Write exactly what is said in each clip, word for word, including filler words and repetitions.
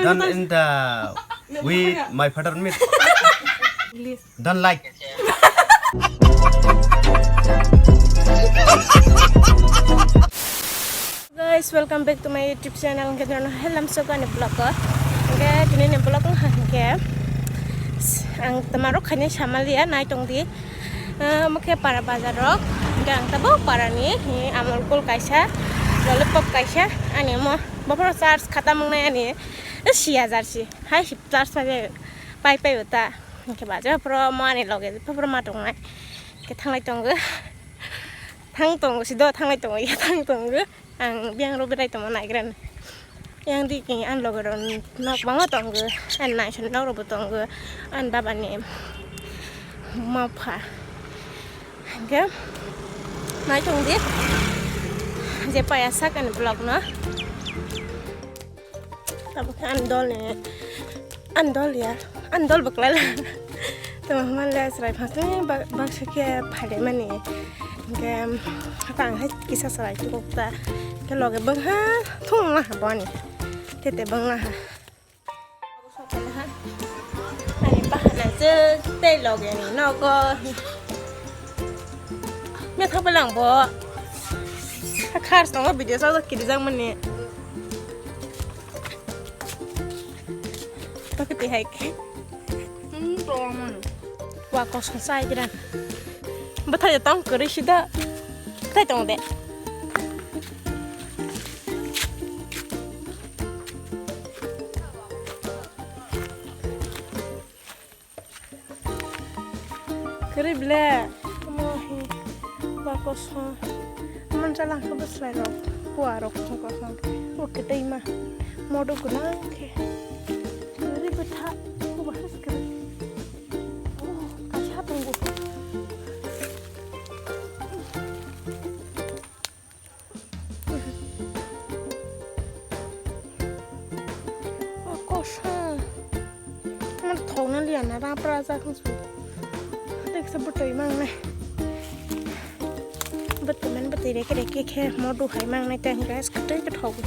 And in the with my father meet. Don't like. Guys, welcome back to my YouTube channel. Hingke jono helam sokani vlog ko. Hingke tini ni vlog wngkha hingke ang tomorok khaini samalia nai tong di. Ah, omo khe para bazar rok. Hingke ang tabuk para ni, hi, Amul Cool kaisa, lollipop kaisa, ani omo bophoro charge khatam wngnai ani, eh, si hajar si. Hai si charge pai pai, pai pai ta. Hingke bazar phoro omo ani loge phoro ma tongnai. Hingke thanglai tongo. Thang tongo si do, thanglai tongo, ya thang tongo. Ang biyang rok berai tongma naigra. Yang di ki an loge rok nok bangma tongo. An naisani nok rok bo tongo. An baba ni mapha. Hingke nai tong di. Je paya sak ani vlog no. Tabuk khe ani dol ni, ani dol ya, ani dol bwklai la. Tamo hwnba le chwrai phang khe ba-, baksa khe phaidai mani. Hingke tang hai kisa chwrai tukhuk ta. Khe loge bwngha thung la ha bo ani. Tete bwngla ha. Ani bahana je tei loge ni nogo. Me thok belang bo. Khars tongo video sa kiri jang mani. Bakiti hai khe. Hmm, tongmani. Wa kosong sai kira. Bathai tong kiri sida. Bathai tong de. Kwrwi ble, omo hi, ba kosom. Omo jalang khe bwslai rok, pua rok kosom kosom. O kwtwi ma, modo gwnang khe. Kwrwi bwtha, o ba hai kwrwi. O, kaisa tongo. O kosom. Mar thokna liya na, rapra jak hwnsu. Teksa bwtwi mangnai. Bwtwi man bwtwi reke reke khe modu hai mangnai tei hwnkhe kwtwi khe thogo.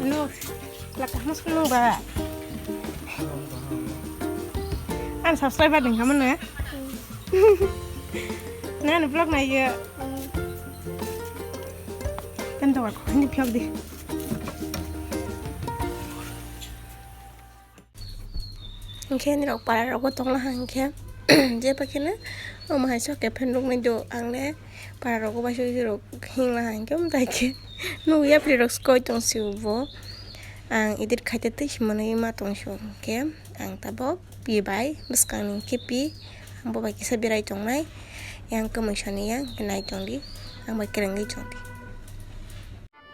Ano, laka mas kuno ba. Ang subscriber ding kamu na? Nang ani vlog nai ya. Kan to ko ni phiyok di. Hingke nirok para rogo tongla hingke, jeba khe no omo hai sok khe phan rok nai do ang le para rogo bai sok rok hingla hingke omo tai khe nugwi yapri rok skoi tong si bo ang edit khaite twi si manwi ma tong si hingke ang tabok pi bai bwskang ni khe pi ang bo bai kisa berai tong nai yang kwmwi sani yang nai tong di ang bai kwrwngwi tong di.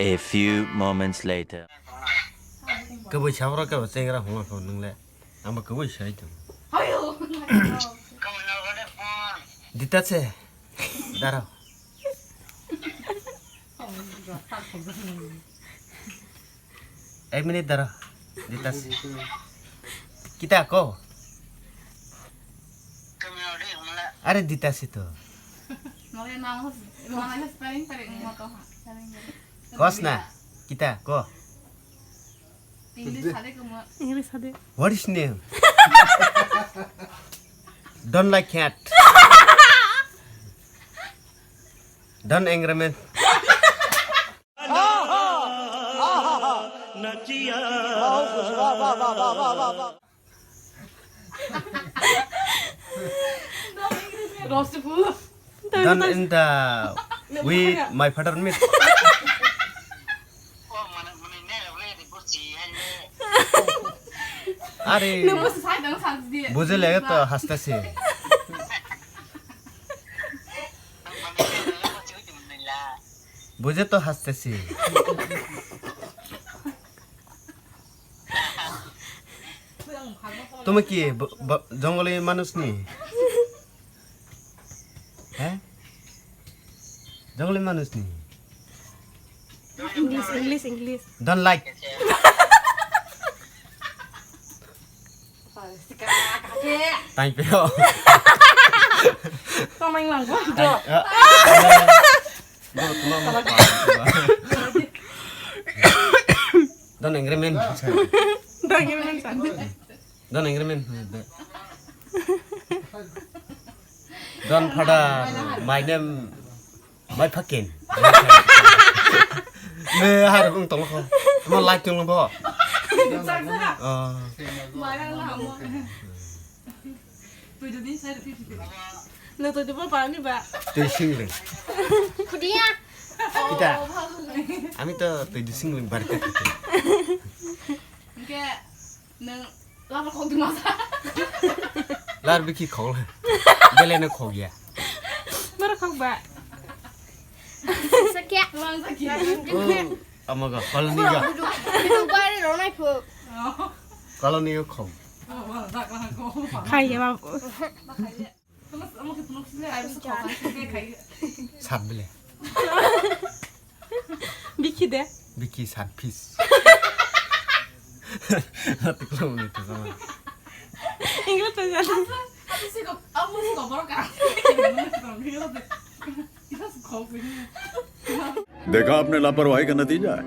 A few moments later. Kwbwi saborok kebo chengra hwnma kho nwng le. Ang bo kwbwi sai tong. Dita se. Daro. Ek minute daro. Dita se. Kita ko. Are dita se to. Kos na. Kita ko. English hade kuma. English hade. What is name? Don't like cat. Don't angry man. Rosiphu. Don't in the with my father meet. Are. Nungbo se sai dong sa di. Bujile to hastesi. Buje to hastesi. Tumi ki b-, b-, jongoli manush ni? He? Jongoli manush ni? English, English, English. Don't like. Thank you. Thank you. Bro, tuma mo pa. Don't angry man. Don't angry man. Don't angry man. Don't father. My name. Mai phakin. Me har kung tong kho. Mo lai tong bo. Ah. No to dibo pani ba. Tei singling. Kudia. Kita. Ami to tei singling bar ka. Oke. Nang Lar khok di masa. Lar biki khok la. Bele na khok ya. Mar khok ba. Sakya. Mang sakya. Oh, amaga, koloni ga. Duduk, duduk bare ronai pho. Koloni ga khok. Khai ya babu. Sat bile. Biki de. Biki sat piece. Tiklo ni to sama. English to jalo. देखा आपने लापरवाही का नतीजा है।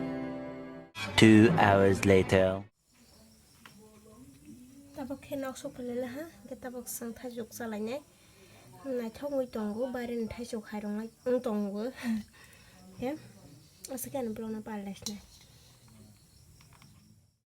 Two hours later. Tabuk khe nok sok phailai ha, hwnkhe tabuk chwng thaichuk chalainai. Naithok wngwi tongo, baireni thaichuk hairok wng tongo. Khe aswk khe ani vlogno parilaisnai.